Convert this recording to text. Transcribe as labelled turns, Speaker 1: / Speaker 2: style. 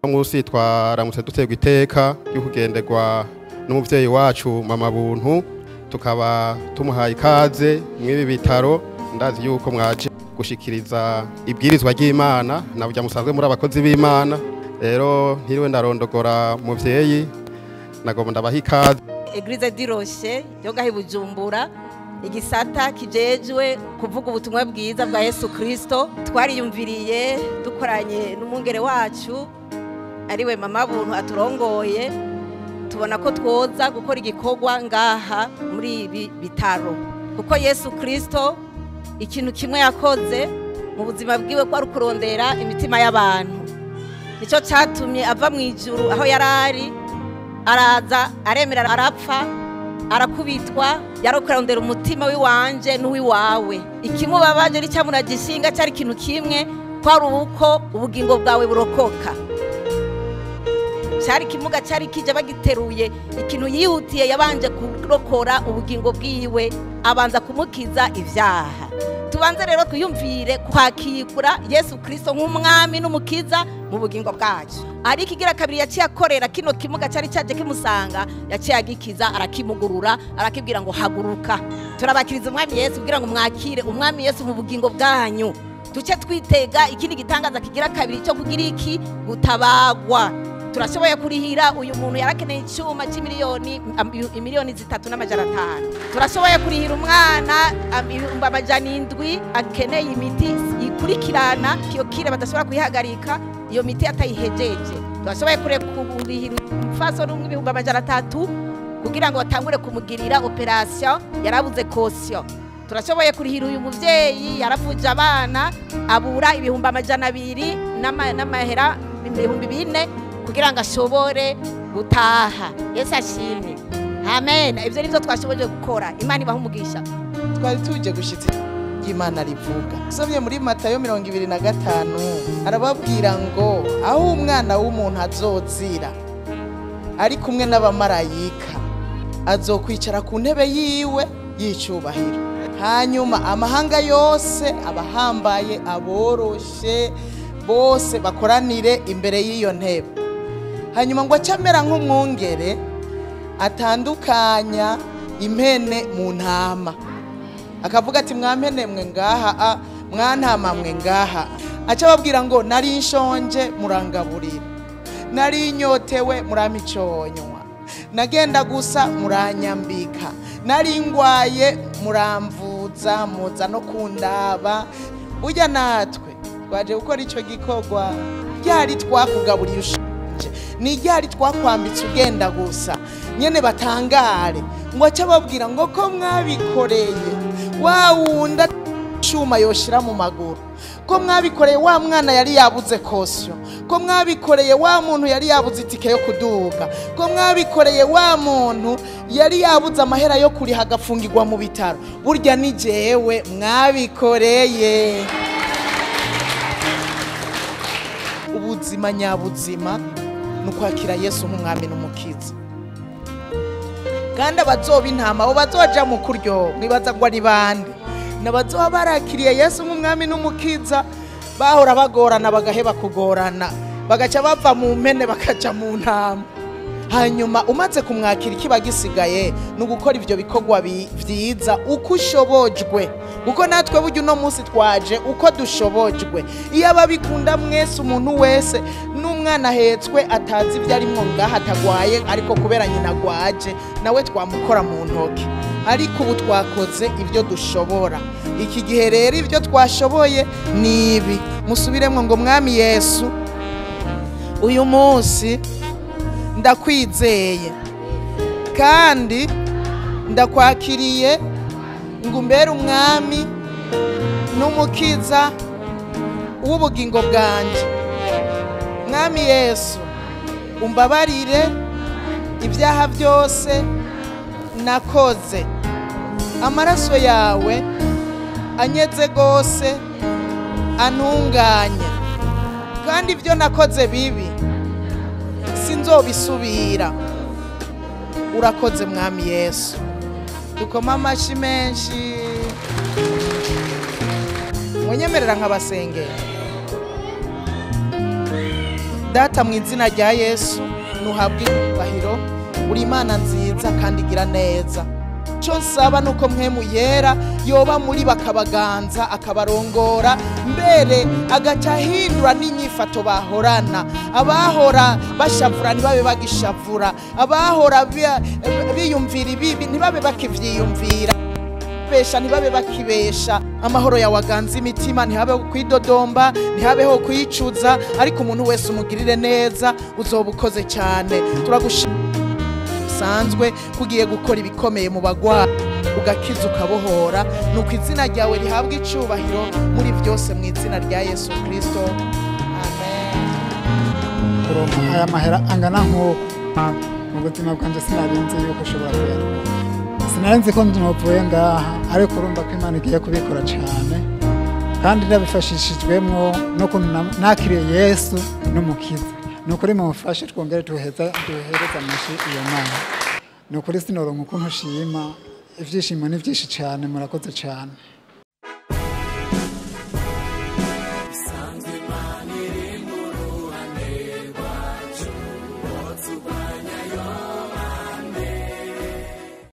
Speaker 1: Munsi twaramutse duterwa iteka ryo kugenderwa n'umuvyeyi wacu Mama Buntu, tukaba tumuhaye ikaze mw'ibi bitaro. Ndazi yuko mwaje gushikiriza ibwirizwa ry'Imana na burya musanzwe muri abakozi b'Imana. Rero ntiriwe ndarondogora muvyeyi, nagomba ndabaha ikaze.
Speaker 2: Église du Rocher yo ngaha i Bujumbura, igisata kijejwe kuvuga ubutumwa bwiza bwa Yesu Kristo, twariyumviriye dukoranye n'umwungere wacu ariwe Mama Buntu aturongoye, tubona ko twoza gukora igikorwa ngaha muri ibi bitaro, kuko Yesu Kristo ikintu kimwe yakoze mu buzima bwiwe ko ari ukurondera imitima y'abantu. Nicyo cyatumye ava mu ijuru aho yari ari, araza aremera, arapfa, arakubitwa, yarokurondera umutima w'iwanje n'uwiwawe. Ikimubabaje n'icyamuragishinga cyari ikintu kimwe, kwari uko ubugingo bwawe burokoka. Cyari kimuga cyari kije bagiteruye, ikintu yihutiye yabanje kurokora ubugingo bwiwe, abanza kumukiza ivyaha. Tubanze rero twiyumvire kwakira Yesu Kristo nk'umwami n'umukiza mu bugingo bwacu. Ariko igira kabiri yaciye akorera kino kimuga cyari cyaje kimusanga, yaciye agikiza, arakimugurura, arakibwira ngo haguruka. Turabakiriza umwami Yesu kugira ngo mwakire umwami Yesu mu bugingo bwanyu. Duce twitega ikindi gitangaza kigira kabiri cyo kugira iki? Gutabagwa. Turashoboye kurihira uyu muntu yarakeneye icyuma cy'imiliyoni 3,500. Turashoboye kurihira umwana 700,000 akeneye imiti ikurikirana kiyokire badashobora kuyihagarika iyo miti atayihejeje. Turashoboye kurihira umfaso n'umwe 300,000 kugira ngo batangure kumugirira operation, yarabuze caution. Turashoboye kurihira uyu muvyeyi yarafuje abana abura 200,000 n'amahera 4,000 kugira ngo ashobore gutaha. Yesu ashimwe. Amen. Ivyo nivyo twashoboye gukora. Imana ibaha umugisha.
Speaker 3: Twari tuje gushitsa Imana rivuga. Usomye muri Matayo 25 arababwira ngo aho umwana w'umuntu azozira ari kumwe n'abamarayika azokwicara ku ntebe yiwe yicubahiro. Hanyuma amahanga yose abahambaye aboroshe bose bakoranire imbere y'iyo ntebe. Hanyuma ngo acamera nk'umwungere atandukanya impene mu ntama, akavuga ati mwampene mwe ngaha, mwantama mwe ngaha. Aca ababwira ngo nari nshonje murangaburira, nari nyotewe muramiconywa, nagenda gusa muranyambika, nari ngwaye muramvuza muza no kundaba. Burya natwe twaje gukora ico gikorwa, ryari twakugaburiye ushonje, ni ryari twakwambitse ugenda gusa, nyene batangare. Ngo aca ababwira ngo ko mwabikoreye wa wunda cuma yoshira mu maguru, ko mwabikoreye wa mwana yari yabuze kosyo, ko mwabikoreye wa muntu yari yabuze itike yo kuduga, ko mwabikoreye wa muntu yari yabuze amahera yo kuriha agafungirwa mu bitaro, burya ni jewe mwabikoreye. Ubuzima nyabuzima nukwakira Yesu nk'umwami n'umukiza. Kandi abazoba intama abo bazoja mu kuryo mwibaza ngo ari bande? Nabazoba barakiriye Yesu nk'umwami n'umukiza, bahora bagorana bagaheba kugorana, bagaca bava mu mpene bakaja mu ntama. Hanyuma umaze kumwakira ikiba gisigaye ni ugukora ivyo bikorwa vyiza uko ushobojwe, kuko natwe burya uno munsi twaje uko dushobojwe. Iyo ababikunda mwese, umuntu wese n'umwana ahetswe atazi ibyo arimwo ngaha atagwaye, ariko kubera nyina agwaje nawe twamukora mu ntoke. Ariko ubu twakoze ibyo dushobora. Iki gihe rero ibyo twashoboye ni ibi. Musubiremwo ngo mwami Yesu, uyu munsi ndakwizeye kandi ndakwakiriye ngo umbere umwami n'umukiza w'ubugingo bwanjye. Mwami Yesu, umbabarire ibyaha byose nakoze, amaraso yawe anyeze gose antunganye, kandi ibyo nakoze bibi sinzobisubira. Urakoze mwami Yesu. Dukoma amashi menshi. Munyemerera nk'abasengera. Data, mu izina rya Yesu, nuhabwe icyubahiro. Uri Imana nziza kandi igira neza. Icyo nsaba ni uko Mpwemu Yera yoba muri bakabaganza, akabarongora, mbere agaca ahindura n'inyifato bahorana. Abahora bashavura ntibabe bagishavura, abahora biyumvira ibibi ntibabe bakivyiyumvira, besha ntibabe bakibesha. Amahoro yawe aganza imitima, ntihabeho kwidodomba, ntihabeho kwicuza, ariko umuntu wese umugirire neza, uzoba ukoze cyane. Turagushima usanzwe kugiye gukora ibikomeye mu bagwayi, ugakiza, ukabohora. Nuko izina ryawe rihabwa icubahiro muri byose, mu izina rya Yesu Kristo, amen.
Speaker 4: Kuronka aya mahera angana nk'uko mu buzima bwanjye sinarinzi yuko ushobora kuyaronka, sinarinzi ko ntovuye ngaha, ariko urumva ko Imana igiye kubikora cyane kandi ndabifashishijwemwo n'ukuntu nakiriye Yesu n'umukiza. Ni ukuri mumufashe twongere duheza duhereze amashi iyo Mana. Ni ukuri sinoronka ukuntu ushima, ibyishimo ni byinshi cyane. Murakoze cyane.